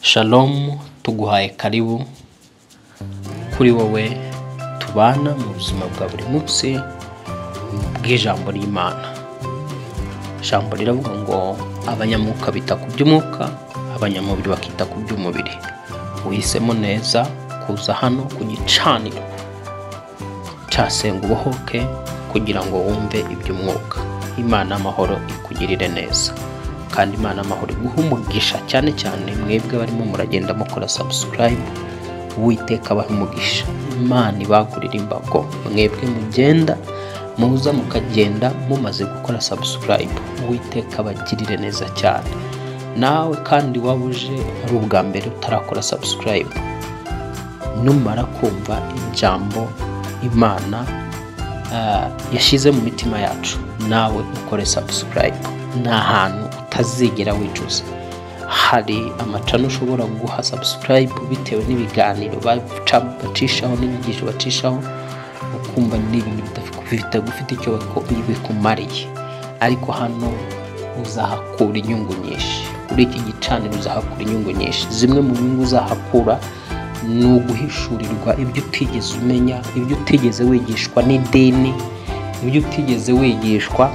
Shalom, tuguhaye karibu kuri wowe tubana mu buzima bwa buri munsi bw'ijambo ry'Imana. Ijambo riravuga ngo abanyamwuka bita ku by'umwuka, abanyamubiri bakita ku by'umubiri. Uhisemo neza kuza hano ku gicaniro cya Senga Ubohoke kugira ngo wumve iby'umwuka. Imana amahoro ikugirire neza, kandi Imana amahoro iguhe umugisha, cyane cyane mwebwe barimo muragenda mukora subscribe. Uwiteka abahe umugisha, Imana ibagurire imbago. Mwebwe mugenda muza mukagenda mumaze gukora subscribe, Uwiteka abagirire neza cyane. Nawe kandi waba uje ari ubwa mbere utarakora subscribe, numara kumva ijambo Imana yashyize mu mitima yacu, nawe ukore subscribe. Ni ahantu utazigera wicuza. Hari amacano ushobora guha subscribe bitewe n'ibiganiro bacishaho n'inyigisho bacishaho, ukumva ni ibintu bitagufite icyo bikumariye, ariko hano uzahakura inyungu nyinshi. Kuri iki gicaniro uzahakura inyungu nyinshi. Zimwe mu nyungu uzahakura ni uguhishurirwa ibyo utigeze umenya, ibyo utigeze wigishwa n'idini, ibyo utigeze wigishwa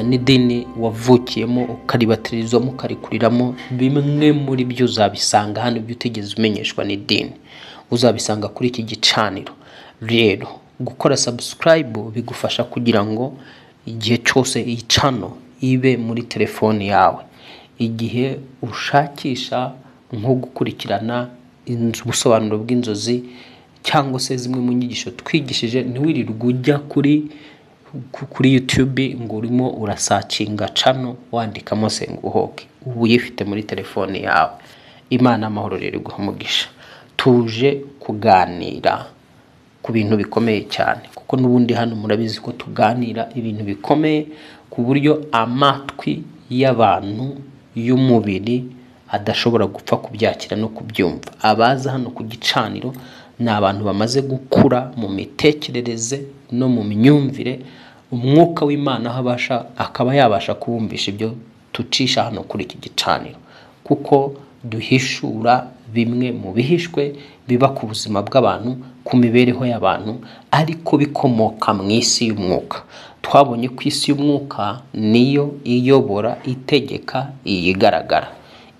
n'idini wavukiyemo ukaribatirizwamo ukarikuriramo. Bimwe muri byo uzabisanga hano, ibyo utigeze umenyeshwa n'idini uzabisanga kuri iki gicaniro. Rero gukora subscribe bigufasha kugira ngo igihe cyose iyi channel ibe muri telefoni yawe, igihe ushakisha nko gukurikirana ubusobanuro bw'inzozi cyangwa se zimwe mu nyigisho twigishije, ntiwirirwe ujya kuri YouTube ngo urimo urasacinga channel wandikamo Senga Ubohoke, ubu uyifite muri telefoni yawe. Imana amahoro rero iguhe umugisha. Tuje kuganira ku bintu bikomeye cyane, kuko n'ubundi hano murabizi ko tuganira ibintu bikomeye ku buryo amatwi y'abantu y'umubiri adashobora gupfa kubyakira no kubyumva. Abaza hano ku gicaniro ni abantu bamaze gukura mu mitekerereze no mu myumvire, umwuka w'Imana aho abasha akaba yabasha kubumvisha ibyo tucisha hano kuri iki gicaniro, kuko duhishura bimwe mu bihishwe biba ku buzima bw'abantu, ku mibereho y'abantu, ariko bikomoka mu isi y'umwuka. Twabonye ko isi y'umwuka niyo iyobora, itegeka iyigaragara.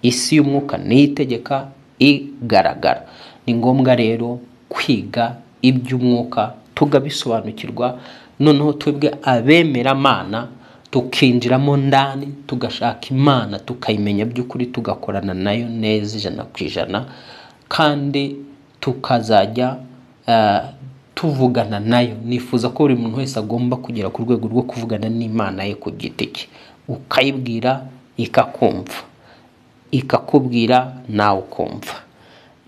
Isi y'umwuka niyo itegeka igaragara. Ni ngombwa rero kwiga iby'umwuka tugabisobanukirwa, noneho twebwe abemeramana tukinjiramo ndani, tugashaka Imana tukayimenya by'ukuri, tugakorana nayo neza 100%, kandi tukazajya tuvugana nayo. Nifuza ko buri muntu wese agomba kugera ku rwego rwo kuvugana n'Imana ye ku giti cye, ukayibwira ikakumva, ikakubwira nawe ukumva.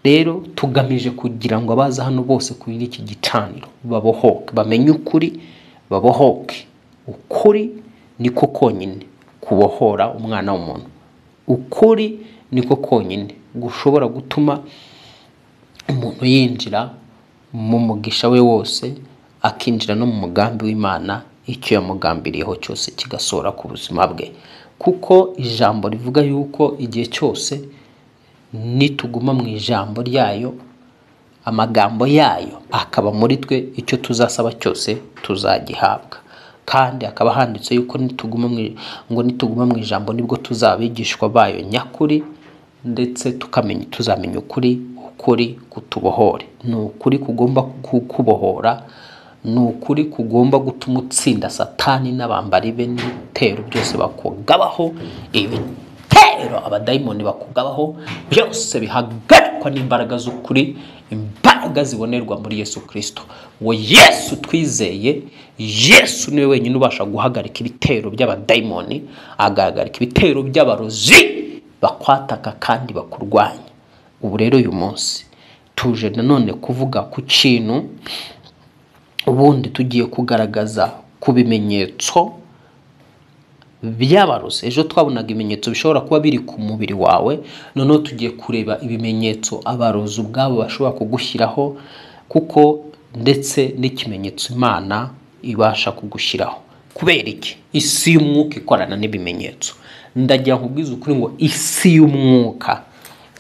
Rero tugamije kugira ngo abaza hano bose kuri iki gicaniro babohoke, bamenye ukuri, babohoke. Ukuri niko konyine kubohora umwana w'umuntu. Ukuri niko konyine gushobora gutuma umuntu yinjira mu mugisha we wose, akinjira no mu mugambi w'Imana, icyo yamugambiriyeho cyose kigasohora ku buzima bwe. Kuko ijambo rivuga yuko igihe cyose nituguma mu ijambo ryayo, amagambo yayo akaba muri twe, icyo tuzasaba cyose tuzagihabwa. Kandi akaba handitse yuko nituguma mu ijambo nibwo tuzabigishwa bayo nyakuri, ndetse tukamenya, tuzamenya ukuri, ukuri kutubohore. Ni ukuri kugomba kukubohora, ni ukuri kugomba gutuma utsinda Satani n'abambari be n'ibitero byose bakugabaho, ibitero abadayimoni bakugabaho byose bihagarikwa n'imbaraga z'ukuri, imbaraga zibonerwa muri Yesu Kristo. Uwo Yesu twizeye, Yesu niwe wenyine ubasha guhagarika ibitero by'abadayimoni, agahagarika ibitero by'abarozi bakwataka kandi bakurwanya. Ubu rero uyu munsi tuje nanone kuvuga ku kintu ubundi tugiye kugaragaza ku bimenyetso by'abarozi. Ejo twabonaga ibimenyetso bishobora kuba biri ku mubiri wawe, noneho tugiye kureba ibimenyetso abarozi ubwabo bashobora kugushyiraho, kuko ndetse n'ikimenyetso Imana ibasha kugushyiraho. Kubera iki? Isi y'umwuka ikorana n'ibimenyetso. Ndagira nkubwize ukuri ngo isi y'umwuka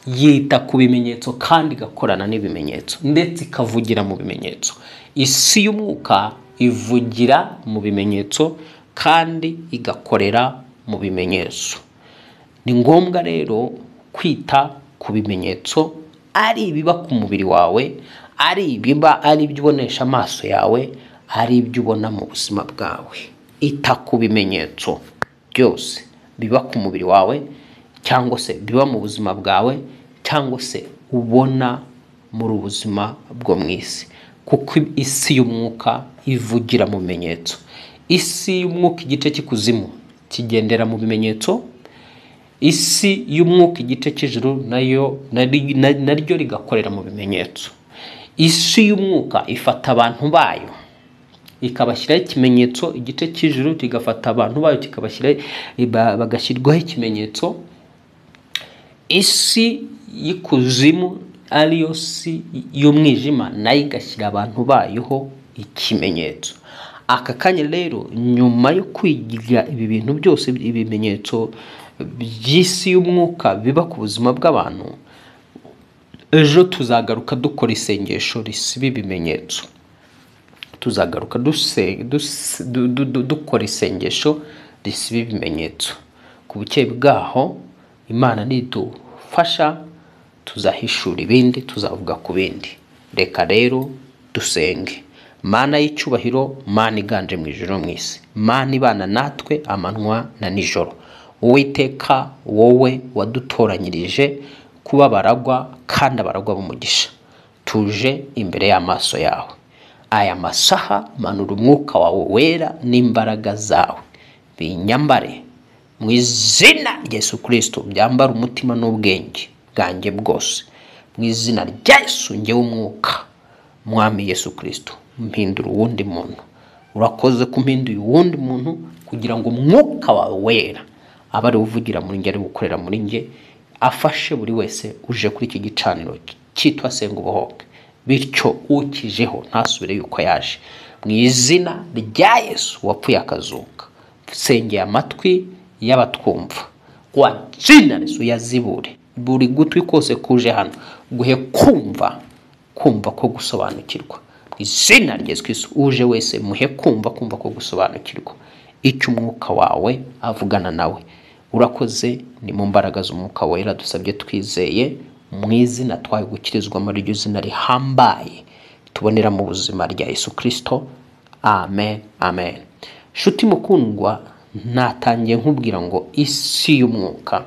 yita ku bimenyetso kandi igakorana n'ibimenyetso, ndetse ikavugira mu bimenyetso. Isi y'umwuka ivugira mu bimenyetso kandi igakorera mu bimenyetso. Ni ngombwa rero kwita ku bimenyetso, ari ibiba ku mubiri wawe, ari ibiba, ari ibyo ubonesha amaso yawe, ari ibyo ubona mu buzima bwawe. Ita ku bimenyetso byose biba ku mubiri wawe, cyangwa se biba mu buzima bwawe, cyangwa se ubona muri ubuzima bwo mu isi, kuko isi y'umwuka ivugira mu bimenyetso. Isi y'umwuka igice cy'ikuzimu kigendera mu bimenyetso, isi y'umwuka igice cy'ijuru nayo naryo rigakorera mu bimenyetso. Isi y'umwuka ifata abantu bayo ikabashyiraho ikimenyetso, igice cy'ijuru kigafata abantu bayo kikabashyira bagashyirwaho ikimenyetso. Isi y'ikuzimu ariyo si y'umwijima nayo igashyira abantu bayoho ikimenyetso. Aka kanya rero nyuma yo kwiga ibi bintu byose, ibimenyetso by'isi y'umwuka biba ku buzima bw'abantu, ejo tuzagaruka dukora isengesho risiba ibimenyetso. Tuzagaruka dukora isengesho risiba ibimenyetso. Ku bukeye bwaho Imana nidufasha tuzahishura ibindi, tuzavuga ku bindi. Reka rero dusenge. Mana y'icyubahiro, Mana iganje mu ijuru no mu isi, Mana ibana natwe amanywa na nijoro, Uwiteka wowe wadutoranyirije kuba abaragwa kandi abaragwa b'umugisha, tuje imbere y'amaso yawe aya masaha. Manura umwuka wawe wera n'imbaraga zawe binyambare mu izina rya Yesu Kristo, byambara umutima n'ubwenge bwanjye bwose mu izina rya Yesu. Njyewe umwuka Mwami Yesu Kristo mpindura uwundi muntu. Urakoze kumpinduye uwundi muntu, kugira ngo umwuka wawe wera abe ari uvugira muri njye, ari gukorera muri njye, afashe buri wese uje kuri iki gicaniro cyitwa Senga Ubohoke, bityo ukijeho ntasubire yuko yaje. Mu izina rya Yesu wapfuye akazuka, sengeye amatwi y'abatwumva, kwa jina Yesu yazibure buri gutwi kose kuje hano, guhe kumva, kumva ko gusobanukirwa. Mu izina rya Yesu Kristo uje wese muhe kumva, kumva ko gusobanukirwa icyo umwuka wawe avugana nawe. Urakoze, ni mu mbaraga z'umwuka wera dusabye twizeye, mu izina twaye gukirizwa muri iryo zina rihambaye tubonera mu buzima rya Yesu Kristo. Amen, amen. Shuti mukundwa, natangiye nkubwira ngo isi y'umwuka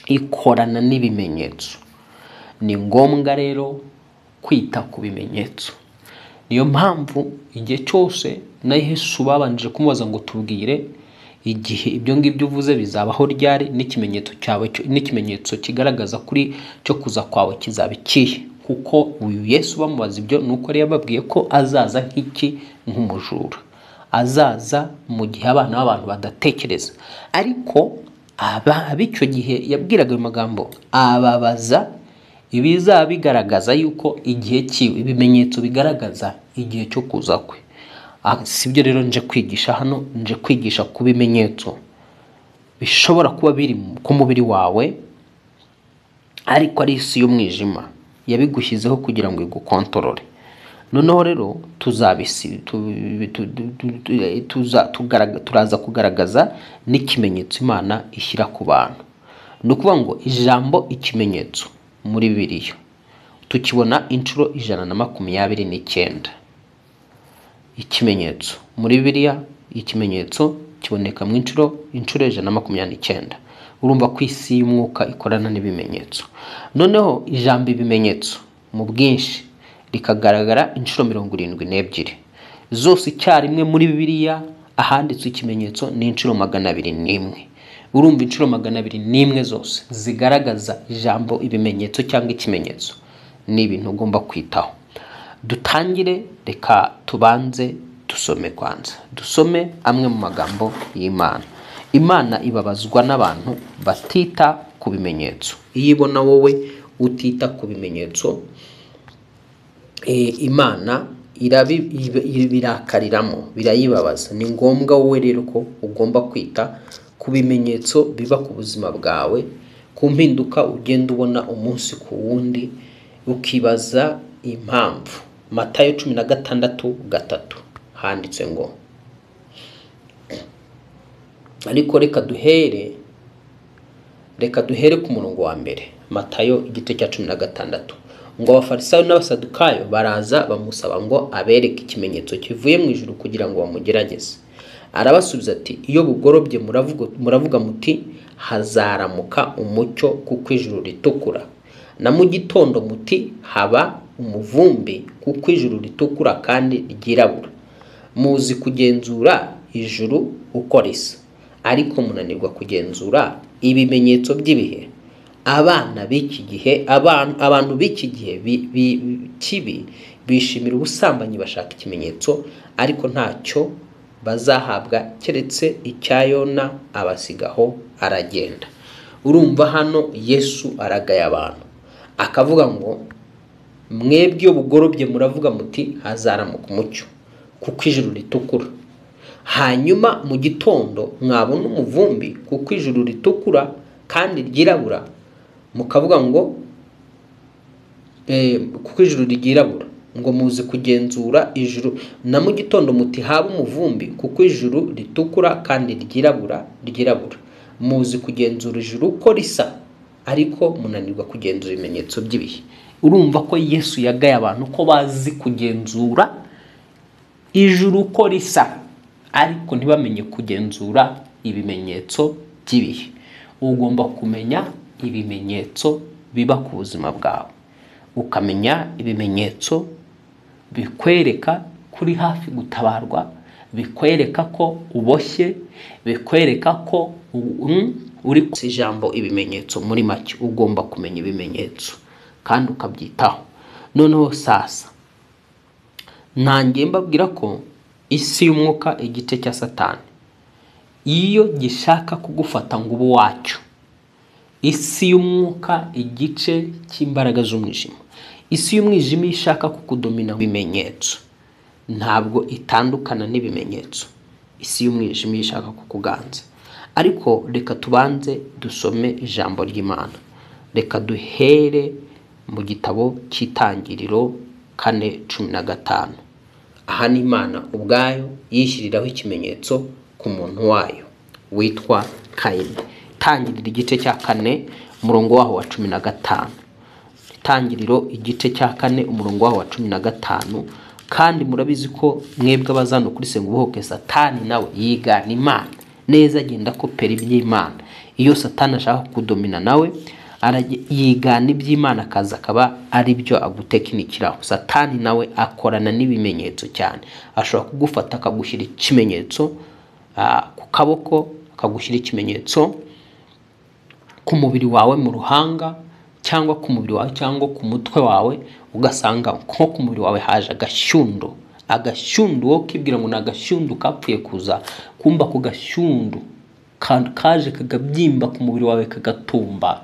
ikorana n'ibimenyetso. Ni ngombwa rero kwita ku bimenyetso. Niyo mpamvu igihe cyose na Yesu babanje kumubaza ngo tubwire igihe ibyo ngibyo uvuze bizabaho ryari, n'ikimenyetso cyawe, n'ikimenyetso kigaragaza kuri cyo kuza kwawe kizaba ikihe. Kuko uyu Yesu bamubaza ibyo nuko yari yababwiye ko azaza nk'iki, nk'umujura, azaza mu gihe abana b'abantu badatekereza. Ariko ab'icyo gihe yabwiraga ayo magambo ababaza ibizaba bigaragaza yuko igihe cyiwe, ibimenyetso bigaragaza igihe cyo kuza kwe. Sibyo rero nje kwigisha hano, nje kwigisha ku bimenyetso bishobora kuba biri ku mubiri wawe, ariko ari isi y'umwijima yabigushyizeho kugira ngo igukontorore. Noneho rero turaza kugaragaza n'ikimenyetso Imana ishyira ku bantu. Ni ukuvuga ngo ijambo ikimenyetso muri Bibiliya tukibona inshuro 129. Ikimenyetso muri Bibiliya, ikimenyetso kiboneka mu inshuro 129. Urumva ko isi y'umwuka ikorana n'ibimenyetso. Noneho ijambo ibimenyetso mu bwinshi rikagaragara inshuro 72 zose icyarimwe muri Bibiliya. Ahanditswe ikimenyetso ni inshuro 201. Urumva inshuro 201 zose zigaragaza ijambo ibimenyetso cyangwa ikimenyetso. Ni ibintu ugomba kwitaho. Dutangire, reka tubanze dusome kwanza, dusome amwe mu magambo y'Imana. Imana ibabazwa n'abantu batita ku bimenyetso. Iyo ibona wowe utita ku bimenyetso, Imana ibirakariramo, birayibabaza. Ni ngombwa wowe rero ko ugomba kwita ku bimenyetso biba ku buzima bwawe, ku mpinduka ugenda ubona umunsi ku wundi, ukibaza impamvu. Matayo 16:3 handitse ngo, ariko reka duhere ku murongo wa mbere. Matayo igice cya 16 ngo abafarisayo n'abasadukayo baraza bamusaba ngo abereke ikimenyetso kivuye mu ijuru kugira ngo bamugerageze. Arabasubiza ati, iyo bugorobye muravuga muti hazaramuka umucyo kuko ijuru ritukura, na mu gitondo muti haba umuvumbi kuko ijuru ritukura kandi ryirabura. Muzi kugenzura ijuru uko risa, ariko munanirwa kugenzura ibimenyetso by'ibihe. Abana b'iki gihe, abantu b'iki gihe kibi bishimira ubusambanyi, bashaka ikimenyetso, ariko ntacyo bazahabwa keretse icya Yona. Abasigaho aragenda. Urumva hano Yesu aragaya abantu, akavuga ngo mwebwe iyo bugorobye muravuga muti hazaramuka umucyo kuko ijuru ritukura, hanyuma mu gitondo mwabona umuvumbi kuko ijuru ritukura kandi ryirabura, mukavuga ngo kuko ijuru ryirabura, ngo muzi kugenzura ijuru, na mu gitondo muti haba umuvumbi kuko ijuru ritukura kandi ryirabura. Muzi kugenzura ijuru ko risa, ariko munanirwa kugenzura ibimenyetso by'ibihe. Urumva ko Yesu yagaye abantu ko bazi kugenzura ijuru ko risa, ariko ntibamenye kugenzura ibimenyetso by'ibihe. Ugomba kumenya ibimenyetso biba ku buzima bwawe, ukamenya ibimenyetso bikwereka kuri hafi gutabarwa, bikwereka ko uboshye, bikwereka ko uri ku ijambo. Ibimenyetso muri make, ugomba kumenya ibimenyetso kandi ukabyitaho. Noneho sasa nanjye mbabwira ko isi y'umwuka, igice cya Satani, iyo gishaka kugufata ngo ube wacyo, isi y'umwuka, igice cy'imbaraga z'umwijima, isi y'umwijima ishaka kukudomina ibimenyetso, ntabwo itandukana n'ibimenyetso. Isi y'umwijima ishaka kukuganza. Ariko reka tubanze dusome ijambo ry'Imana. Reka duhere mu gitabo cy'Itangiriro 4:15. Aha ni Imana ubwayo yishyiriraho ikimenyetso ku muntu wayo witwa Kayini. Itangiriro igice cya 4 umurongo waho wa 15. Itangiriro igice cya 4 umurongo waho wa 15. Kandi murabizi ko mwebwe abazano kuri Senga Ubohoke, Satani nawe yigana Imana neza, agenda kopera iby'Imana. Iyo Satani ashaka kudomina nawe yigana iby'Imana, akaza akaba ari byo agutekinikiraho. Satani nawe akorana n'ibimenyetso cyane. Ashobora kugufata akagushyira ikimenyetso ku kaboko, akagushyira ikimenyetso ku mubiri wawe mu ruhanga, cyangwa ku mubiri wawe, cyangwa ku mutwe wawe. Ugasanga nko ku mubiri wawe haje agashyundo, agashyundu wo kibwira ngo ni agashyundu kapfuye kuza, kumba ku gashyundu kaje kagabyimba ku mubiri wawe kagatumba,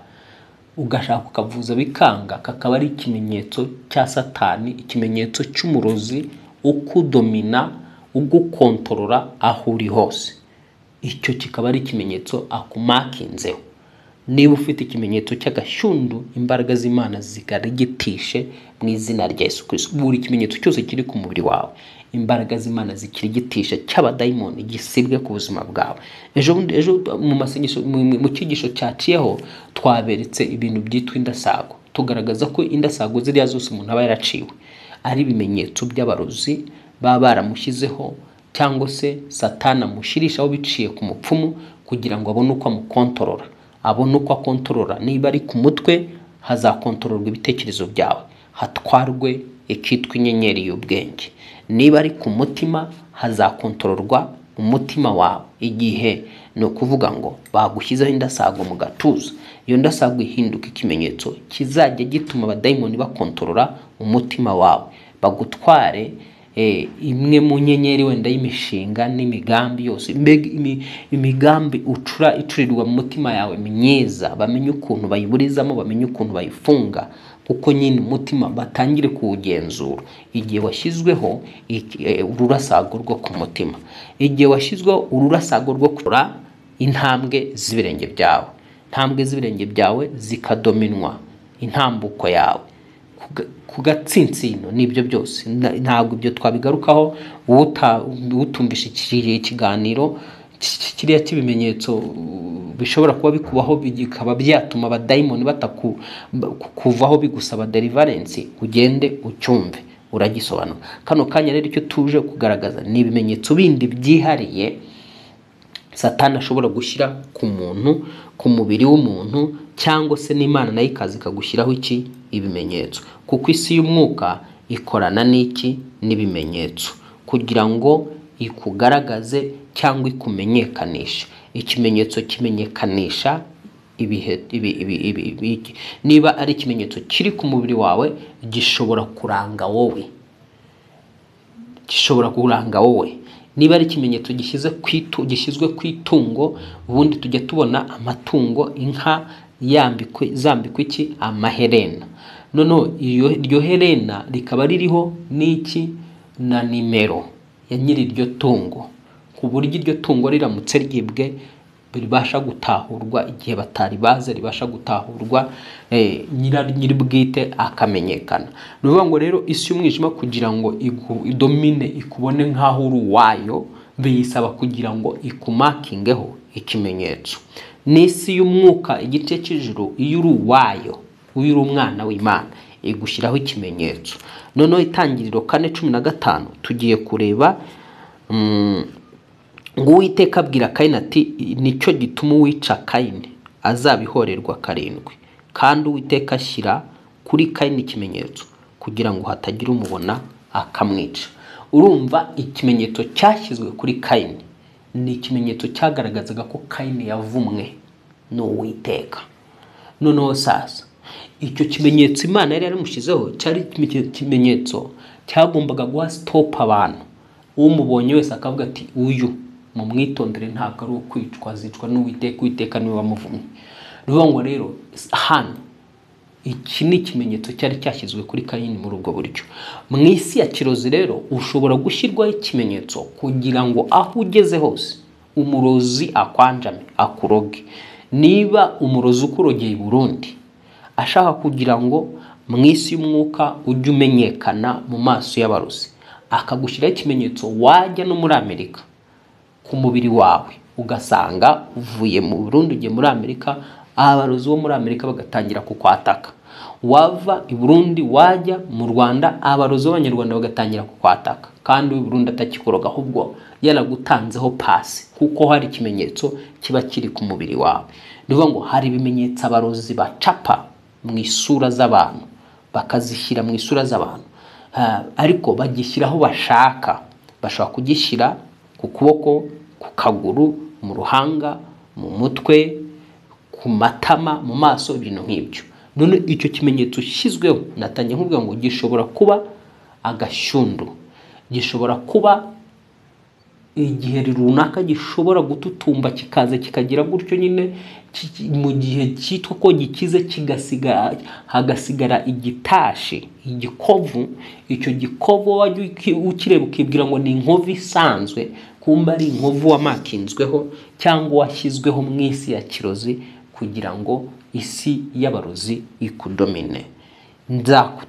ugashaka kukavuza bikanga, kakaba ari ikimenyetso cya Satani, ikimenyetso cy'umurozi ukudomina, ugukontorora aho uri hose. Icyo kikaba ari ikimenyetso akumakinzeho. Niba ufite ikimenyetso cy'agashyundu, imbaraga z'Imana zikarigitishe mu izina rya Yesu Kristo. Buri kimenyetso cyose kiri ku mubiri wawe, imbaraga z'Imana zikirigitisha, cy'abadayimoni gisibwe ku buzima bwawe. Ejo mu masengesho, mu cyigisho cyaciyeho, twaberetse ibintu byitwa indasago, tugaragaza ko indasago ziriya zose umuntu aba yaraciwe ari ibimenyetso by'abarozi baba baramushyizeho, cyangwa se Satani amushyirishaho biciye ku mupfumu kugira ngo abone uko amukontorora, abone uko akontorora. Niba ari ku mutwe, hazakontororwa ibitekerezo byawe, hatwarwe ikitwa inyenyeri y'ubwenge. Niba ari ku mutima, hazakontororwa umutima wawe. Igihe ni ukuvuga ngo bagushyizeho indasago mu gatuza, iyo ndasago ihinduka ikimenyetso kizajya gituma abadayimoni bakontorora umutima wawe, bagutware imwe mu nyenyeri wenda y'imishinga n'imigambi yose, mbega imigambi ucura icurirwa mu mutima yawe myiza, bamenye ukuntu bayiburizamo, bamenye ukuntu bayifunga, kuko nyine umutima batangire kuwugenzura. Igihe washyizweho ururasago rwo ku mutima, igihe washyizweho ururasago rwo kura intambwe z'ibirenge byawe, Intambwe z'ibirenge byawe zikadominwa, intambuko yawe ku gatsinsino, n'ibyo byose ntabwo ibyo twabigarukaho. Utumvisha ikiganiro kiriya cy'ibimenyetso bishobora kuba bikubaho bikaba byatuma abadayimoni batakuvaho bigusaba deliverance, ugende ucyumve uragisobanura. Kano kanya rero icyo tuje kugaragaza ni ibimenyetso bindi byihariye Satani ashobora gushyira ku muntu, ku mubiri w'umuntu, cyangwa se n'Imana nayo ikaza ikagushyiraho iki ibimenyetso, kuko isi y'umwuka ikorana n'iki n'ibimenyetso kugira ngo ikugaragaze cyangwa ikumenyekanishe. Ikimenyetso kimenyekanisha ibihe, niba ari ikimenyetso kiri ku mubiri wawe gishobora kuranga wowe, gishobora kuranga wowe. Niba ari ikimenyetso gishyizwe ku itungo, ubundi tujya tubona amatungo, inka zambikwe iki amaherena, noneho iryo herena rikaba ririho n'iki na nimero ya nyiri iryo tungo, ku buryo iryo tungo riramutse ryibwe ribasha gutahurwa igihe batari baze, ribasha gutahurwa nyiri bwite akamenyekana. Ni ukuvuga ngo rero isi y'umwijima kugira ngo idomine ikubone nk'aho uri uwayo, biyisaba kugira ngo ikumakingeho ikimenyetso. N'isi y'umwuka igice cy'ijuru, iyo uri uwayo, iyo uri umwana w'Imana, igushyiraho ikimenyetso. Noneho Itangiriro 4:15 tugiye kureba ngo Uwiteka abwira Kayini ati nicyo gituma uwica Kayini azabihorerwa 7, kandi Uwiteka ashyira kuri Kayini ikimenyetso kugira ngo hatagira umubona akamwica. Urumva ikimenyetso cyashyizwe kuri Kayini ni ikimenyetso cyagaragazaga ko Kayini yavumwe n'Uwiteka. Noneho sasa icyo kimenyetso Imana yari yaramushyizeho cyari ikimenyetso cyagombaga guha stop abantu, umubonye wese akavuga ati uyu mumwitondere ntabwo ari ukwicwa, azicwa n'Uwiteka, Uwiteka niwe wamuvumye. Ni ukuvuga ngo rero hano iki ni ikimenyetso cyari cyashyizwe kuri Kayini muri ubwo buryo. Mu isi ya kirozi rero ushobora gushyirwaho ikimenyetso kugira ngo aho ugeze hose umurozi akwanjame, akuroge. Niba umurozi ukurogeye i Burundi ashaka kugira ngo mu isi y'umwuka ujye umenyekana mu maso y'abarozi, akagushyiraho ikimenyetso, wajya no muri Amerika ku mubiri wawe ugasanga uvuye mu Burundi ugiye muri Amerika, abarozi bo muri Amerika bagatangira kukwataka. Wava i Burundi wajya mu Rwanda, abarozi b'Abanyarwanda bagatangira kukwataka, kandi uw'i Burundi atakikoroga ahubwo yaragutanzeho pasi, kuko hari ikimenyetso kiba kiri ku mubiri wawe. Ni ukuvuga ngo hari ibimenyetso abarozi bacapa mu isura z'abantu, bakazishyira mu isura z'abantu, ariko bagishyiraho bashaka. Bashobora kugishyira ku kuboko, ku kaguru, mu ruhanga, mu mutwe, ku matama, mu maso, ibintu nk'ibyo. None icyo kimenyetso ushyizweho, natangiye nkubwira ngo gishobora kuba agashyundu, gishobora kuba igihe runaka gishobora gututumba kikaza kikagira gutyo nyine, mu gihe cyitwa ko gikize kigasigara, hagasigara igitashi, igikovu. Icyo gikovu wajya ukireba ukibwira ngo ni inkovu isanzwe, kumba ari inkovu wamakinzweho cyangwa washyizweho mu isi ya kirozi kugira ngo isi y'abarozi ikudomine.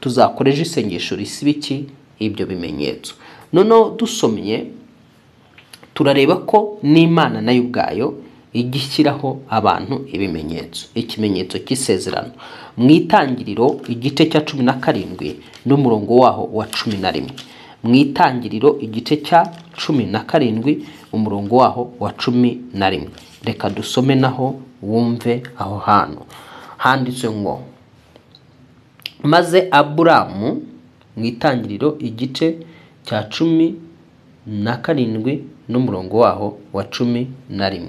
Tuzakoresha isengesho risiba iki ibyo bimenyetso. Noneho dusomye turareba ko n'Imana nayo ubwayo igishyiraho abantu ibimenyetso, ikimenyetso cy'isezerano. Mu Itangiriro igice cya 17 n'umurongo waho wa 11. Mu Itangiriro igice cya 17 umurongo waho wa 11. Reka dusome naho wumve aho hantu handitswe ngo maze Aburamu, mu Itangiriro igice cya 17 n'umurongo waho wa 11,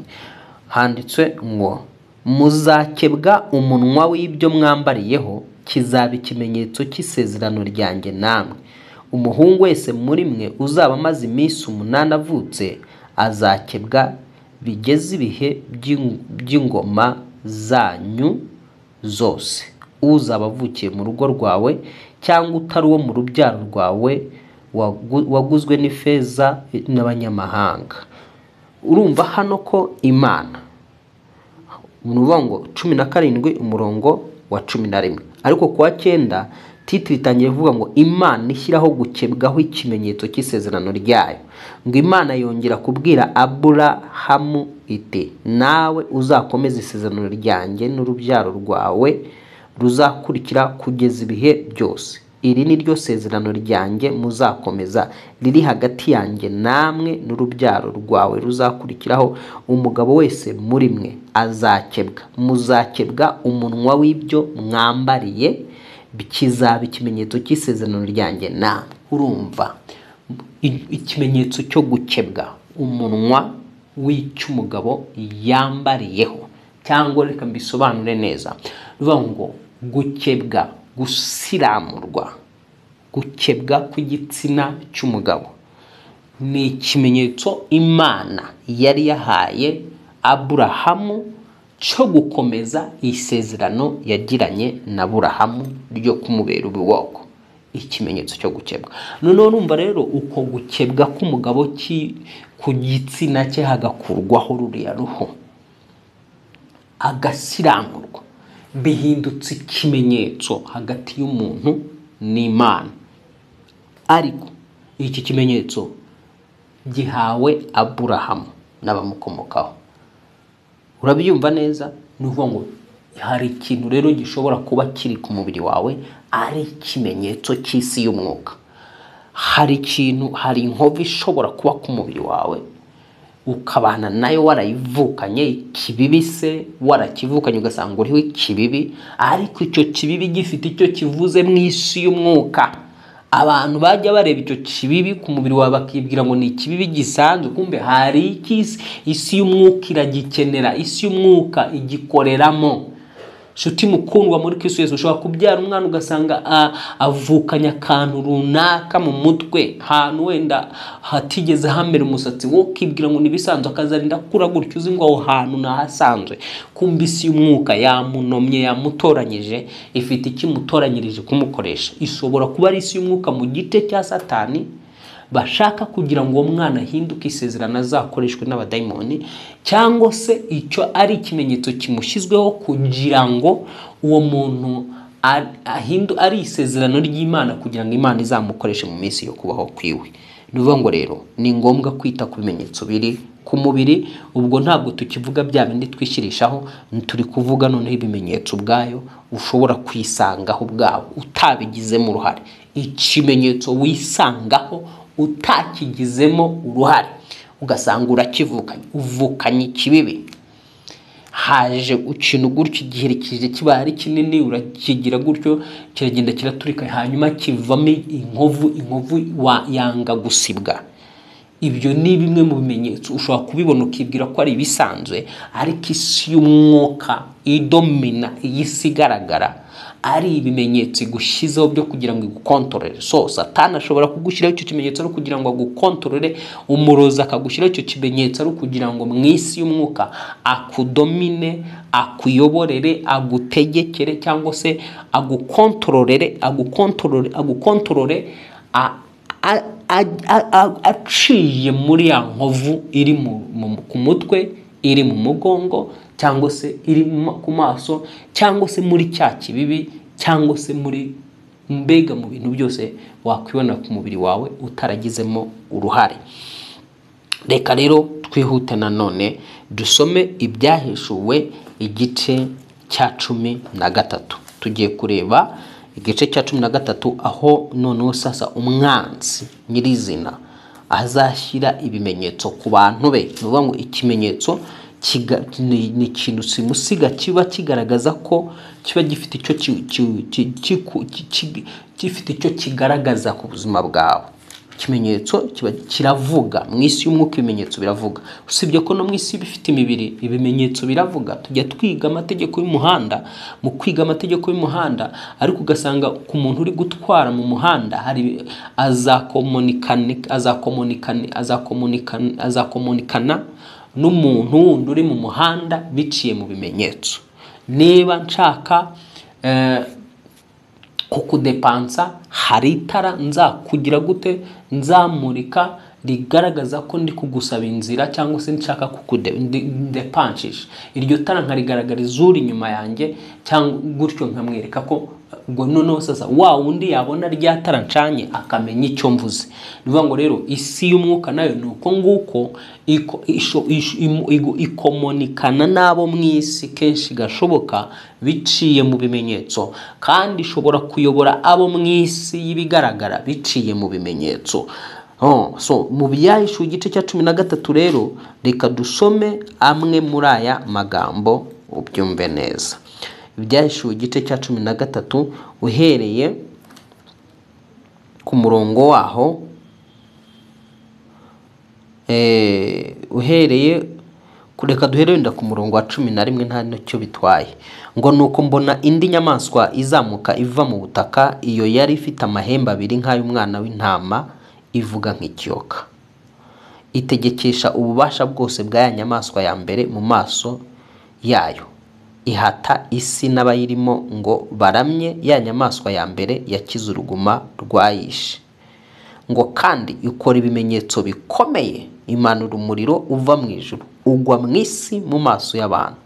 handitswe ngo muzakebwa umunwa w'ibyo mwambariyeho, kizaba ikimenyetso cy'isezerano ryanjye namwe. Umuhungu wese muri mwe uzaba amaze iminsi 8 avutse azakebwa bigeze ibihe by'ingoma zanyu zose. Uzaba avukiye mu rugo rwawe cyangwa utari uwo mu rubyaro rwawe waguzwe n'ifeza n'abanyamahanga. Urumva hano ko Imana Ni ukuvuga ngo 17 umurongo wa 11. Ariko kuwa 9 titire itangiye kuvuga ngo Imana ishyiraho gukebwaho ikimenyetso cy'isezerano ryayo. Ngo Imana yongera kubwira Aburahamu iti nawe uzakomeza isezerano ryanjye n'urubyaro rwawe ruzakurikira kugeza ibihe byose. Iri ni ryo sezerano ryanjye muzakomeza riri hagati yanjye namwe n'urubyaro rwawe ruzakurikiraho. Umugabo wese muri mwe azakebwa, muzakebwa umunwa w'ibyo mwambariye, kizaba ikimenyetso cy'isezerano ryanjye namwe. Urumva ikimenyetso cyo gukebwa umunwa w'icy'umugabo yambariyeho, cyangwa reka mbisobanure neza, bivuga ngo gukebwa, gusiramurwa, gukebwa kw'igitsina cy'umugabo ni ikimenyetso Imana yari yahaye Aburahamu cyo gukomeza isezerano yagiranye na Aburahamu ryo kumubera ubwoko. Ikimenyetso cyo gukebwa. Noneho urumva rero uko gukebwa k'umugabo ku gitsina cye hagakurwaho ruriya ruhu agasiramurwa, bihindutse ikimenyetso hagati y'umuntu n'Imana. Ariko iki kimenyetso gihawe Aburahamu n'abamukomokaho. Urabyumva neza? Ni ukuvuga ngo hari ikintu rero gishobora kuba kiri ku mubiri wawe ari ikimenyetso cy'isi y'umwuka. Hari ikintu, hari inkovu ishobora kuba ku mubiri wawe ukabana nayo warayivukanye, ikibibi se warakivukanye ugasanga uriho ikibibi, ariko icyo kibibi gifite icyo kivuze mu isi y'umwuka. Abantu bajya bareba icyo kibibi ku mubiri wawe bakibwira ngo ni ikibibi gisanzwe, kumbe hari iki isi y'umwuka iragikenera, isi y'umwuka igikoreramo. Nshuti mukundwa muri Kristo Yesu, ushobora kubyara umwana ugasanga avukanye akantu runaka mu mutwe, hantu wenda hatigeze hamera umusatsi, wowe ukibwira ngo nibisanzwe, akazarinda akura gutyo uzi ngo aho hantu nahasanzwe, kumbe isi y'umwuka yamunomye, yamutoranyije, ifite ikimutoranyirije kumukoresha. Ishobora kuba ari isi y'umwuka mu gice cya Satani bashaka kugira ngo uwo mwana ahinduke isezerano azakoreshwe n'abadayimoni, cyangwa se icyo ari ikimenyetso kimushyizweho kugira ngo uwo muntu ari isezerano ry'Imana kugira ngo Imana izamukoreshe mu minsi yo kubaho kwiwe. Ni ukuvuga ngo rero ni ngombwa kwita ku bimenyetso biri ku mubiri. Ubwo ntabwo tukivuga bya bindi twishyirishaho, turi kuvuga noneho ibimenyetso ubwayo ushobora kwisangaho ubwawe utabigizemo uruhare. Ikimenyetso wisangaho utakigizemo uruhare, ugasanga urakivukanye, uvukanye ikibibi, haje ikintu gutyo igiherekeje kiba ari kinini, urakigira gutyo kiragenda kiraturika, hanyuma kivamo inkovu, inkovu yanga gusibwa. Ibyo ni bimwe mu bimenyetso ushobora kubibona ukibwira ko ari ibisanzwe, ariko isi y'umwuka idomina iyi si igaragara ari ibimenyetso igushyizeho byo kugira ngo igukontorore. So Satani ashobora kugushyiraho icyo kimenyetso ari kugira ngo agukontorore, umurozi akagushyiraho icyo kimenyetso ari kugira ngo mu isi y'umwuka akudomine, akuyoborere, agutegekere, cyangwa se agukontororere, agukontorore, agukontorore aciye muri ya nkovu iri ku mutwe, iri mu mugongo, cyangwa se iri ku maso, cyangwa se muri cya kibibi, cyangwa se muri mbega mu bintu byose wakwibona ku mubiri wawe utaragizemo uruhare. Reka rero twihute nanone dusome Ibyahishuwe igice cya 13. Tugiye kureba igice cya 13 aho noneho sasa umwanzi nyirizina azashyira ibimenyetso ku bantu be. Ni ukuvuga ngo ikimenyetso ni ikintu simusiga kiba kigaragaza ko kiba gifite icyo gifite icyo kigaragaza ku buzima bwawe. Ikimenyetso kiba kiravuga mu isi y'umwuka, ibimenyetso biravuga. Usibye ko no mu isi bifite imibiri ibimenyetso biravuga. Tujya twiga amategeko y'umuhanda, mu kwiga amategeko y'umuhanda ariko ugasanga ku muntu uri gutwara mu muhanda hari azakomunikana n'umuntu wundi uri mu muhanda biciye mu bimenyetso. Niba nshaka kukudepansa, hari itara nzakugira gute, nzamurika rigaragaza ko ndi kugusaba inzira cyangwa se nshaka kukudepancisha, iryo tara nkarigaragariza uri inyuma yanjye cyangwa gutyo nkamwereka ko ubwo noneho sasa wa wundi yabona rya tara ncanye akamenya icyo mvuze. Ni ukuvuga ngo rero isi y'umwuka nayo ni uko nguko ikomonikana n'abo mu isi kenshi gashoboka biciye mu bimenyetso, kandi ishobora kuyobora abo mu isi y'ibigaragara biciye mu bimenyetso. So mu Byahishuwe igice cya 13 rero reka dusome amwe muri aya magambo ubyumve neza. Ibyahishuwe igice cya 13 uhereye ku murongo waho, uhereye reka duhere wenda ku murongo wa 11 nta nicyo bitwaye. Ngo nuko mbona indi nyamaswa izamuka iva mu butaka, iyo yari ifite amahembe abiri nk'ay'umwana w'intama, ivuga nk'ikiyoka, itegekesha ububasha bwose bwa ya nyamaswa ya mbere mu maso yayo, ihata isi n'abayirimo ngo baramye ya nyamaswa ya mbere yakize uruguma rwayishe. Ngo kandi ikora ibimenyetso bikomeye, imanura umuriro uva mu ijuru ugwa mu isi mu maso y'abantu,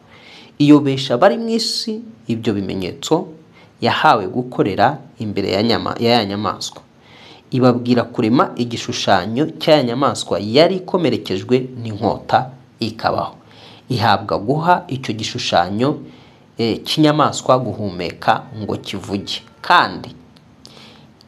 iyobesha abari mu isi ibyo bimenyetso yahawe gukorera imbere ya ya nyamaswa, ibabwira kurema igishushanyo cya nyamaswa yari ikomerekejwe n'inkota ikabaho, ihabwa guha icyo gishushanyo cy'inyamaswa guhumeka ngo kivuge, kandi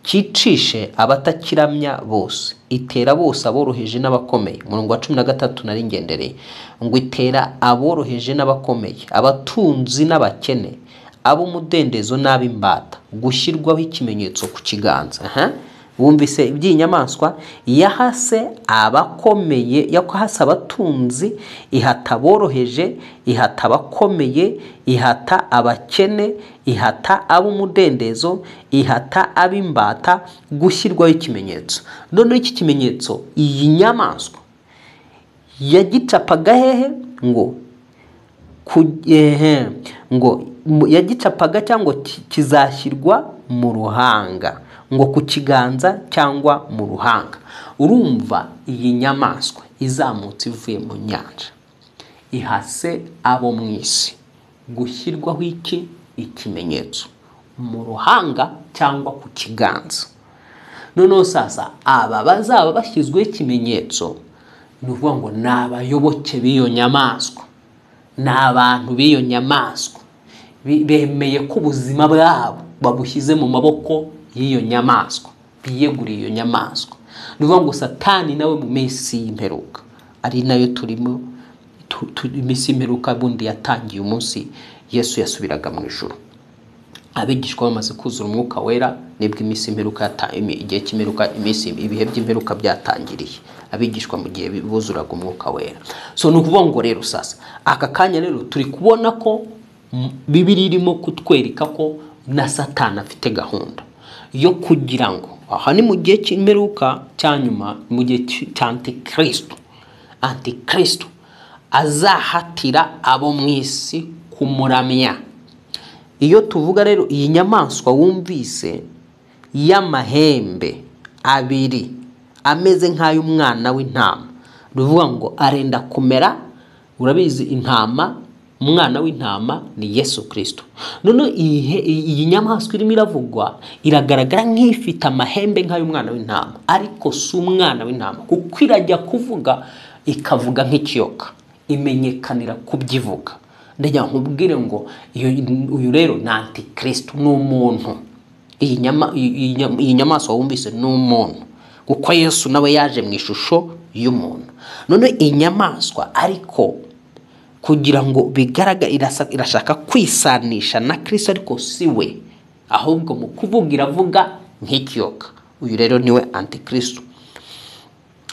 cyicishe abatakiramya bose, itera bose aboroheje n'abakomeye. Umurongo wa 13 nari ngendereye, ngo itera aboroheje n'abakomeye, abatunzi n'abakene, ab'umudendezo n'ab'imbata, gushyirwaho ikimenyetso ku kiganza. Wumvise iby'inyamaswa yahase abakomeye, yahase abatunzi, ihata aboroheje, ihata abakomeye, ihata abakene, ihata ab'umudendezo, ihata ab'imbata, gushyirwaho ikimenyetso. Noneho iki kimenyetso iyi nyamaswa yagicapaga hehe? Ngo ngo yagicapaga cyangwa kizashyirwa mu ruhanga, ngo ku kiganza cyangwa mu ruhanga. Urumva iyi nyamaswa izamutse ivuye mu nyanja ihase abo mu isi gushyirwaho iki ikimenyetso mu ruhanga cyangwa ku kiganza. Noneho sasa aba bazaba bashyizweho ikimenyetso ni ukuvuga ngo ni abayoboke b'iyo nyamaswa, ni abantu b'iyo nyamaswa bemeye ko ubuzima bwabo babushyize mu maboko y'iyo nyamaswa, biyeguriye iyo nyamaswa. Ni ukuvuga ngo Satani nawe mu minsi y'imperuka, ari nayo turimo, iminsi y'imperuka bundi yatangiye umunsi Yesu yasubiraga mu ijuru, abigishwa bamaze kuzura umwuka wera, nibwo iminsi y'imperuka, igihe cy'imperuka, iminsi ibihe by'imperuka byatangiriye, abigishwa mu gihe buzuraga umwuka wera. So ni ukuvuga ngo rero sasa aka kanya rero turi kubona ko Bibiliya irimo kutwereka ko na Satani afite gahunda yo kugira ngo aha ni mu gihe cy'imperuka cya nyuma, mu gihe cya Antikristo, Antikristo azahatira abo mu isi kumuramya. Iyo tuvuga rero iyi nyamaswa wumvise y'amahembe abiri ameze nk'ay'umwana w'intama, ruvuga ngo arenda kumera, urabizi intama, umwana w'intama ni Yesu Kristo. None iyi nyamaswa irimo iravugwa iragaragara nk'ifite amahembe nk'ay'umwana w'intama, ariko si umwana w'intama, kuko irajya kuvuga ikavuga nk'ikiyoka, imenyekanira kubyivuga. Ndagira nkubwire ngo uyu rero ni Antikristo, ni umuntu. Iyi nyamaswa wumvise ni umuntu, kuko Yesu nawe yaje mu ishusho y'umuntu. None iyi nyamaswa ariko kugira ngo bigaragare irashaka kwisanisha na Kristo, ariko si we, ahubwo mu kuvuga iravuga nk'ikiyoka. Uyu rero niwe Antikristo.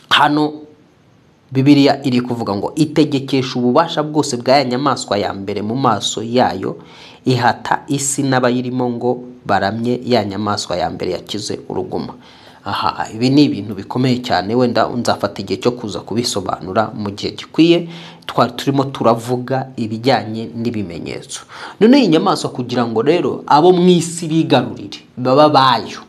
Hano Bibiliya iri kuvuga ngo itegekesha ububasha bwose bwa ya nyamaswa ya mbere mu maso yayo, ihata isi n'abayirimo ngo baramye ya nyamaswa ya mbere yakize uruguma. Aha ibi ni ibintu bikomeye cyane, wenda nzafata igihe cyo kuza kubisobanura mu gihe gikwiye. Twari turimo turavuga ibijyanye n'ibimenyetso. None iyi nyamaswa kugira ngo rero abo mu isi bigarurire, baba bayo,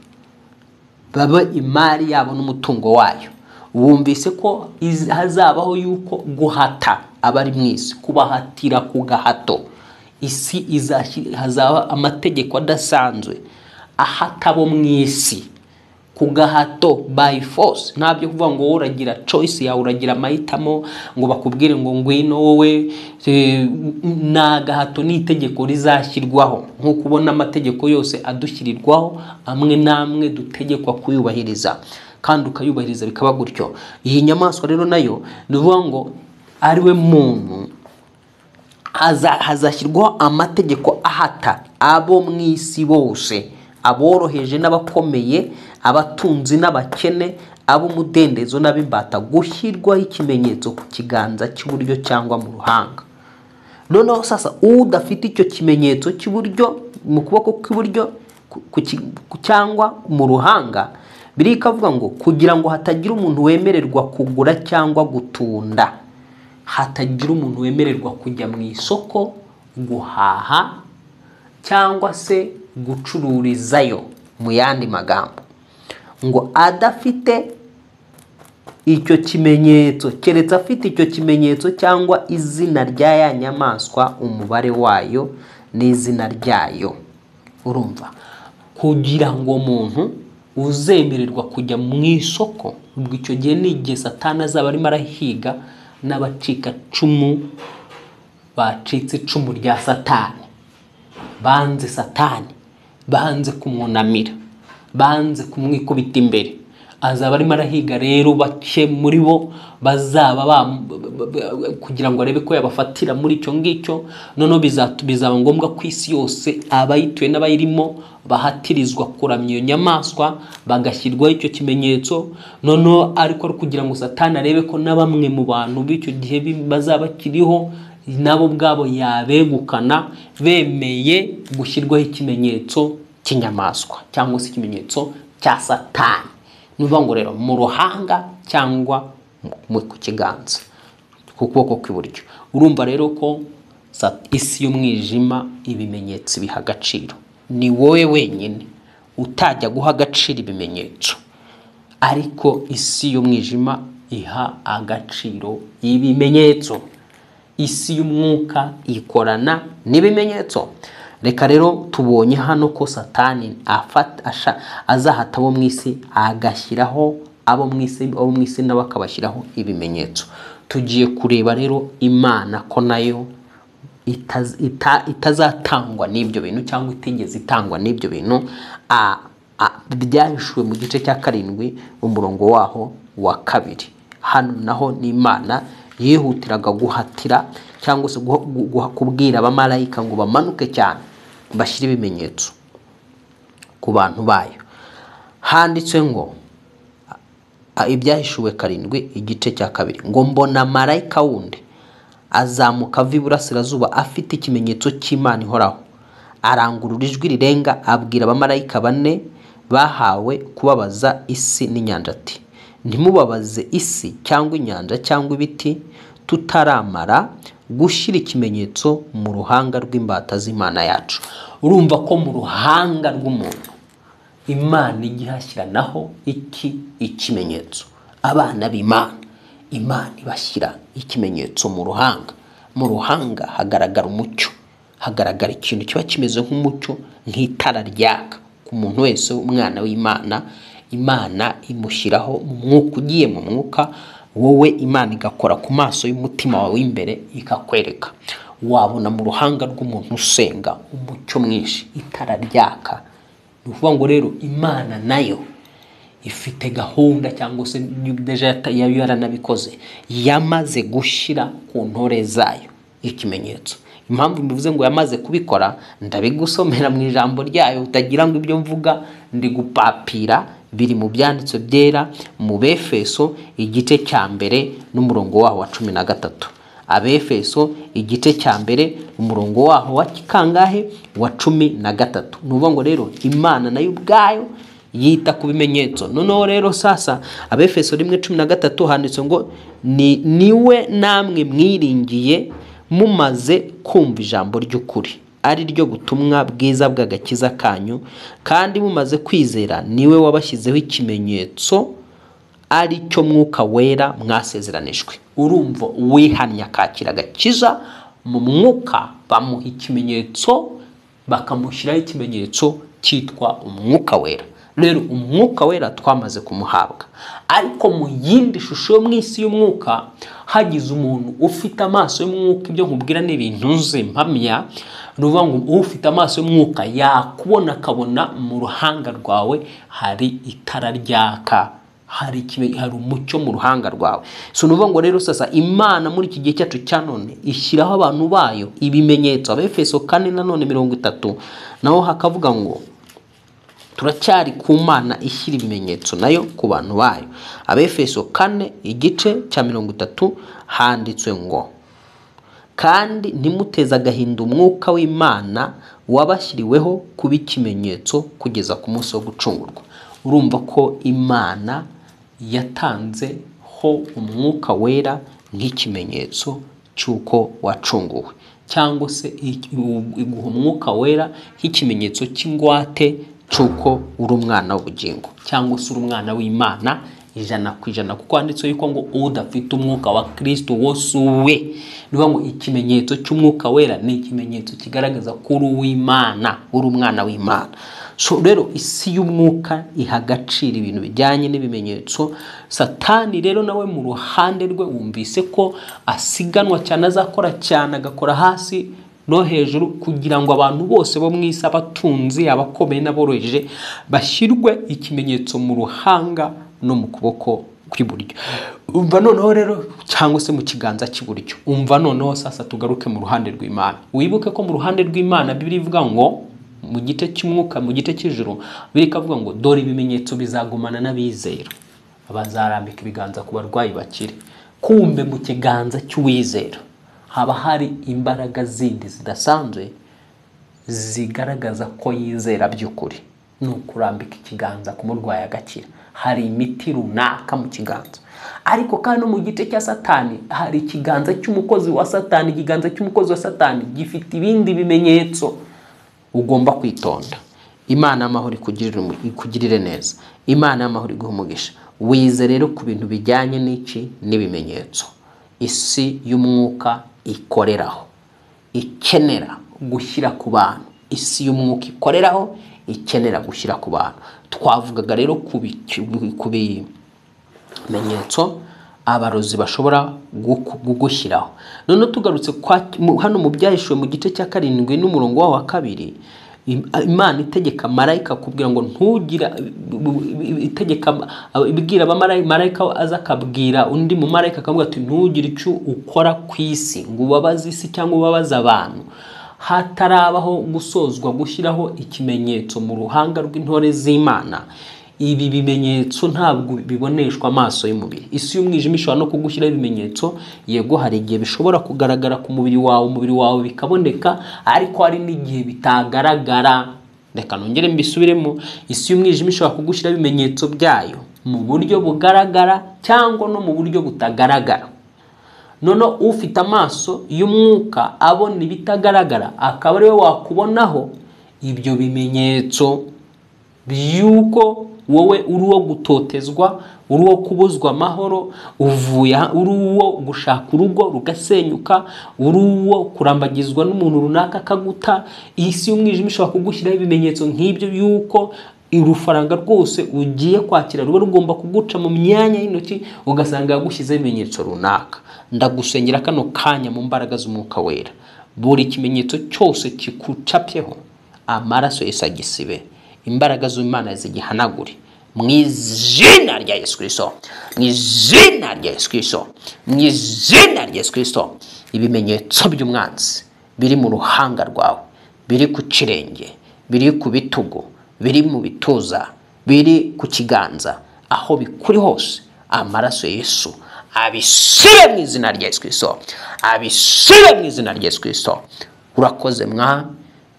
baba imari yabo n'umutungo wayo, Wumvise ko hazabaho yuko guhata abari mu isi, kubahatira ku gahato. Isi hazaba amategeko adasanzwe ahata abo mu isi ku gahato, by force. Ntabyo kuvuga ngo wowe uragira choice yawe, uragira amahitamo ngo bakubwire ngo ngwino wowe, ni agahato, ni itegeko rizashyirwaho. Nk'uko ubona amategeko yose adushyirirwaho, amwe n'amwe dutegekwa kuyubahiriza kandi ukayubahiriza bikaba gutyo. Iyi nyamaswa rero nayo ni ukuvuga ngo ari we muntu, hazashyirwaho amategeko ahata abo mu isi bose, aboroheje n'abakomeye, abatunzi n'abakene, ab'umudendezo n'ab'imbata, gushyirwaho ikimenyetso ku kiganza cy'iburyo cyangwa mu ruhanga. Noneho sasa udafite icyo kimenyetso cy'iburyo mu kuboko kw'iburyo cyangwa mu ruhanga, biri ikavuga ngo kugira ngo hatagira umuntu wemererwa kugura cyangwa gutunda, hatagira umuntu wemererwa kujya mu isoko guhaha cyangwa se gucururizayo. Mu yandi magambo ngo adafite icyo kimenyetso, keretse afite icyo kimenyetso cyangwa izina rya ya nyamaswa, umubare wayo n'izina ryayo. Urumva, kugira ngo umuntu uzemererwa kujya mu isoko, ubwo icyo gihe ni igihe Satani azaba arimo arahiga n'abacikacumu bacitse icumu rya Satani, banze Satani, banze kumwunamira, banze kumwikubita imbere. Azaba arimo arahiga rero bake muri bo bazaba kugira ngo arebe ko yabafatira muri icyo ngicyo. Noneho bizaba ngombwa ku isi yose abayituye n'abayirimo bahatirizwa kuramya iyo nyamaswa, bagashyirwaho icyo kimenyetso. Noneho ariko kugira ngo Satani arebe ko na bamwe mu bantu b'icyo gihe bazaba bakiriho nabo ubwabo yabegukana, bemeye gushyirwaho ikimenyetso cy'inyamaswa cyangwa se ikimenyetso cya Satani. Ni ukuvuga ngo rero mu ruhanga cyangwa ku kiganza, ku kuboko kw'iburyo. Urumva rero ko isi y'umwijima ibimenyetso biha agaciro. Ni wowe wenyine utajya guha agaciro ibimenyetso, ariko isi y'umwijima iha agaciro ibimenyetso. Isi y'umwuka ikorana n'ibimenyetso. Reka rero tubonye hano ko Satani azahata abo mu isi, agashyiraho abo mu isi, abo mu isi nabo akabashyiraho ibimenyetso. Tugiye kureba rero Imana ko nayo itazatangwa n'ibyo bintu cyangwa itigeze itangwa n'ibyo bintu. Byahishuwe mu gice cya 7 umurongo waho wa 2. Hano naho ni Imana yihutiraga guhatira cyangwa se kubwira abamarayika ngo bamanuke cyane bashyire ibimenyetso ku bantu bayo. Handitswe ngo ibyahishuwe 7 igice cya 2 ngo mbona marayika wundi azamuka ava iburasirazuba afite ikimenyetso cy'Imana ihoraho, arangurura ijwi rirenga abwira abamarayika 4 bahawe kubabaza isi n'inyanja ati ntimubabaze isi cyangwa inyanja cyangwa ibiti tutaramara gushyira ikimenyetso mu ruhanga rw'imbata z'Imana yacu. Urumva ko mu ruhanga rw'umuntu Imana igihashyira naho iki ikimenyetso. Abana b'Imana, Imana ibashyira ikimenyetso mu ruhanga. Mu ruhanga hagaragara umucyo, hagaragara ikintu kiba kimeze nk'umucyo, nk'itara ryaka ku muntu wese umwana w'Imana. Imana imushyiraho mu mwuka, ugiye mu mwuka wowe Imana igakora ku maso y'umutima wawe w'imbere ikakwereka. Wabona mu ruhanga rw'umuntu usenga umucyo mwinshi, itara ryaka. Ni ukuvuga ngo rero Imana nayo ifite gahunda cyangwa se deja yaranabikoze, yamaze gushyira ku ntore zayo ikimenyetso. Impamvu mbivuze ngo yamaze kubikora, ndabigusomera mu ijambo ryayo, utagira ngo ibyo mvuga ndi gupapira, biri mu byanditswe byera mu Befeso igice cya 1 n'umurongo waho wa 13. Abefeso igice cya 1 umurongo waho wa kangahe? Wa 13. Ni ukuvuga ngo rero Imana nayo ubwayo yita ku bimenyetso. Noneho rero sasa Abefeso 1:13 handitswe ngo niwe namwe mwiringiye mumaze kumva ijambo ry'ukuri, ari ryo butumwa bwiza bw'agakiza kanyu, kandi mumaze kwizera niwe wabashyizeho ikimenyetso, ari cyo mwuka wera mwasezeranijwe. Urumva uwihannye akakira agakiza mu mwuka bamuha ikimenyetso, bakamushyiraho ikimenyetso cyitwa umwuka wera. Rero umwuka wera twamaze kumuhabwa, ariko mu yindi shusho yo mu isi y'umwuka hagize umuntu ufite amaso y'umwuka, ibyo nkubwira ni ibintu nzi mpamya, ni ukuvuga ngo ufite amaso y'umwuka yakubona akabona mu ruhanga rwawe hari itara ryaka, hari umucyo mu ruhanga rwawe. So ni ukuvuga ngo rero sasa Imana muri iki gihe cyacu cya none ishyiraho abantu bayo ibimenyetso. Abefeso 4:30 naho hakavuga ngo turacyari ku Mana ishyira ibimenyetso nayo ku bantu bayo. Abefeso 4:30 handitswe ngo kandi ntimuteze agahinda umwuka w'Imana wabashyiriweho kuba ikimenyetso kugeza ku munsi wo gucungurwa. Urumva ko Imana yatanze ho umwuka wera nk'ikimenyetso cy'uko wacunguwe, cyangwa se iguha umwuka wera nk'ikimenyetso cy'ingwate cy'uko uri umwana w'ubugingo, cyangwa se uri umwana w'Imana 100%, kuko handitseho yuko ngo udafite umwuka wa Kristo wose uwe. Ni ukuvuga ngo ikimenyetso cy'umwuka wera ni ikimenyetso kigaragaza ko uri uw'Imana, uri umwana w'Imana. So rero isi y'umwuka iha agaciro ibintu bijyanye n'ibimenyetso. Satani rero nawe mu ruhande rwe wumvise ko asiganwa cyane, azakora cyane, agakora hasi no hejuru kugira ngo abantu bose bo mu isi, abatunzi, abakomeye n'aboroheje, bashyirwe ikimenyetso mu ruhanga no mu kuboko kw'iburyo. Umva noneho rero, cyangwa se mu kiganza cy'iburyo. Umva noneho sasa tugaruke mu ruhande rw'Imana. Wibuke ko mu ruhande rw'Imana Bibiliya ivuga ngo mu gice cy'umwuka, mu gice cy'ijuru, Bibiliya ikavuga ngo dore ibimenyetso bizagumana n'abizera, bazarambika ibiganza ku barwayi bakire. Kumbe mu kiganza cy'uwizera haba hari imbaraga zindi zidasanzwe zigaragaza ko yizera by'ukuri. Ni ukurambika ikiganza ku murwayi agakira, hari imiti runaka mu kiganza. Ariko kandi no mu gice cya Satani hari ikiganza cy'umukozi wa Satani. Ikiganza cy'umukozi wa Satani gifite ibindi bimenyetso ugomba kwitonda. Imana y'amahoro ikugirire neza, Imana y'amahoro iguhe umugisha. Wize rero ku bintu bijyanye n'iki n'ibimenyetso isi y'umwuka ikoreraho, ikenera gushyira ku bantu. Isi y'umwuka ikoreraho, ikenera gushyira ku bantu. Twavugaga rero ku bimenyetso abarozi bashobora gushyiraho. None tugarutse hano mu Byahishuwe mu gice cya 7 n'umurongo wa 2, Imana itegeka marayika kubwira ngo ntugira, itegeka ibwira abamarayika, aza akabwira undi mu marayika akavuga ati ntugire icyo ukora ku isi ngo ubabaze isi cyangwa ubabaze abantu, hatarabaho gusozwa gushyiraho ikimenyetso mu ruhanga rw'intore z'Imana. Ibi bimenyetso ntabwo biboneshwa amaso y'umubiri. Isi y'umwijima ishobora no kugushyiraho ibimenyetso, yego hari igihe bishobora kugaragara ku mubiri wawe, umubiri wawe bikaboneka, ariko hari n'igihe bitagaragara. Reka nongere mbisubiremo, isi y'umwijima ishobora kugushyiraho ibimenyetso byayo mu buryo bugaragara cyangwa no mu buryo butagaragara. Noneho ufite amaso y'umwuka abona ibitagaragara akaba ariwe wakubonaho ibyo bimenyetso by'uko wowe uri uwo gutotezwa, uri uwo kubuzwa amahoro, uvuye uri uwo gushaka urugo rugasenyuka, uri uwo kurambagizwa n'umuntu runaka akaguta. Isi y'umwijima ishobora kugushyiraho ibimenyetso nk'ibyo y'uko urufaranga rwose ugiye kwakira ruba rugomba kuguca mu myanya y'intoki, ugasanga yagushyizeho ibimenyetso runaka. Ndagusengera kano kanya mu mbaraga z'umwuka wera, buri kimenyetso cyose kikucapyeho amaraso Yesu agisibe, imbaraga z'Imana zigihanagure mu izina rya Yesu Kristo, mu izina rya Yesu Kristo, mu izina rya Yesu Kristo. Ibimenyetso by'umwanzi biri mu ruhanga rwawe, biri ku kirenge, biri ku bitugu, biri mu bituza, biri ku kiganza, aho bikuri hose amaraso Yesu abisibe mu izina rya Yesu Kristo, abisibe mu izina rya Yesu Kristo. Urakoze Mwami,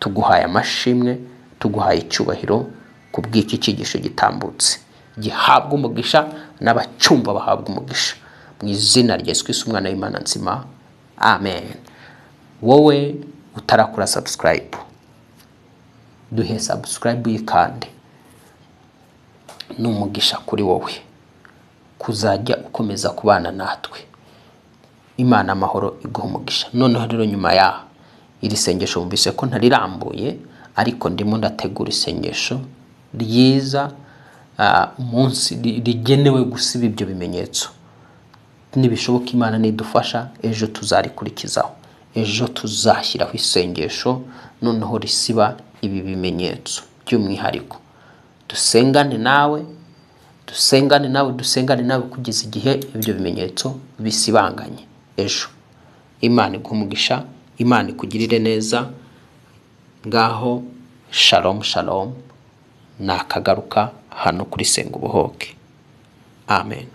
tuguhaye amashimwe, tuguhaye icyubahiro kubw'iki cyigisho gitambutse. Gihabwa umugisha n'abacyumva bahabwa umugisha mu izina rya Yesu Kristo umwana w'Imana nzima, amen. Wowe utarakora subscribe, duhe subscribe yikande, ni umugisha kuri wowe. kuzajya ukomeza kubana natwe. Imana amahoro iguha umugisha. Noneho rero nyuma yaho iri sengesho wumvise ko ntarirambuye, ariko ndimo ndategura isengesho ryiza, umunsi rigenewe gusiba ibyo bimenyetso. Nibishoboka Imana nidufasha ejo tuzarikurikizaho, ejo tuzashyiraho isengesho noneho risiba ibi bimenyetso by'umwihariko. Dusengane nawe, dusengane nawe, dusengane nawe kugeza igihe ibyo bimenyetso bisibanganye ejo. Imana iguhe umugisha, Imana ikugirire neza. Ngaho shalom shalom, nakagaruka hano kuri Senga Ubohoke. Amen.